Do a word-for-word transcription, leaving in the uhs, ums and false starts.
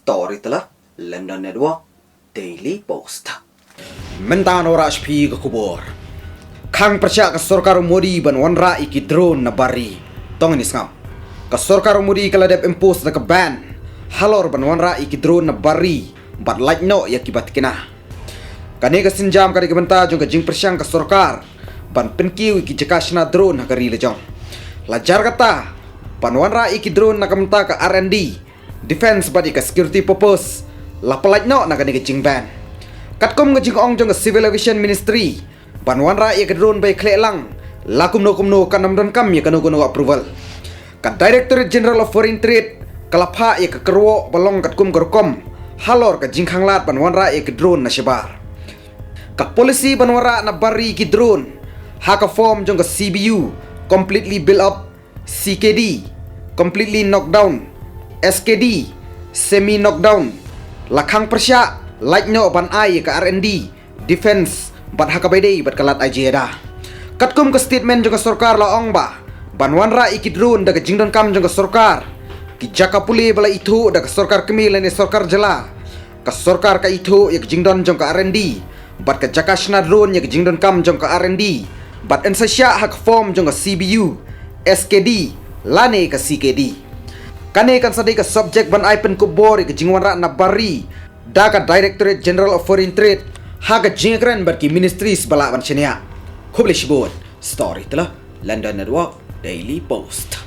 Storyteller, London Network, Daily Post. Mynta ngan wanrah sha phi ka khubor. Khang pyrshah ka sorkar u Modi ban wanrah ïa ki drone na bar ri. To ngin ïa sngap. Ka sorkar u Modi ka la dep impose da ka ban halor ban wanrah ïa ki drone na bar ri bad lait noh ïa ki ba thikna. Kane ka sienjam ka dei ka bynta jong ka jingpyrshang ka sorkar ban pynkiew ïa ki jaka shna drone ha ka ri la jong. La jar kata, ban wanrah ïa ki drone na ka bynta ka R and D, defense bad ïa ka security purpose, la pynlait noh na kane ka jingban. Katkum ka jingong jong ka Civil Aviation Ministry, ban wanrah ïa ka drone ba ïakhleh lang la kumno kumno kan ym donkam ïa kano kano approval. Ka Directorate General of Foreign Trade ka la phah ïa ka kyrwoh ba long katkum ka rukom halor ka jingkhanglad ban wanrah ïa ka drone na shabar. Ka policy ban wanrah na bar ri ki drone ha ka form jong ka C B U, completely built up, C K D, completely knocked down, S K D, semi knocked down, la khang pyrshah lait noh ban ai ïa ka R and D, defense bad ha kaba ïadei bad ka lad aï jingïada. Katkum ka statement jong ka sorkar la ong ba ban wanrah ïa ki drone da ka jingdonkam jong ka sorkar, ki jaka pule ba la ithuh da ka sorkar kmie lane sorkar jylla, ka sorkar ka ithuh ïa ka jingdon jong ka R and D bad ka jaka shna drone ïa ka jingdonkam jong ka R and D bad yn sa shah ha ka form jong ka C B U, S K D lane ka C K D. Kane kan sa dei ka subject ban ai pynkup bor ïa ka jingwanrah na bar ri da ka Directorate General of Foreign Trade ha ka jingïakren bad ki ministries ba lah ban shaniah. Khublei shibun. Storyteller, London Network, Daily Post.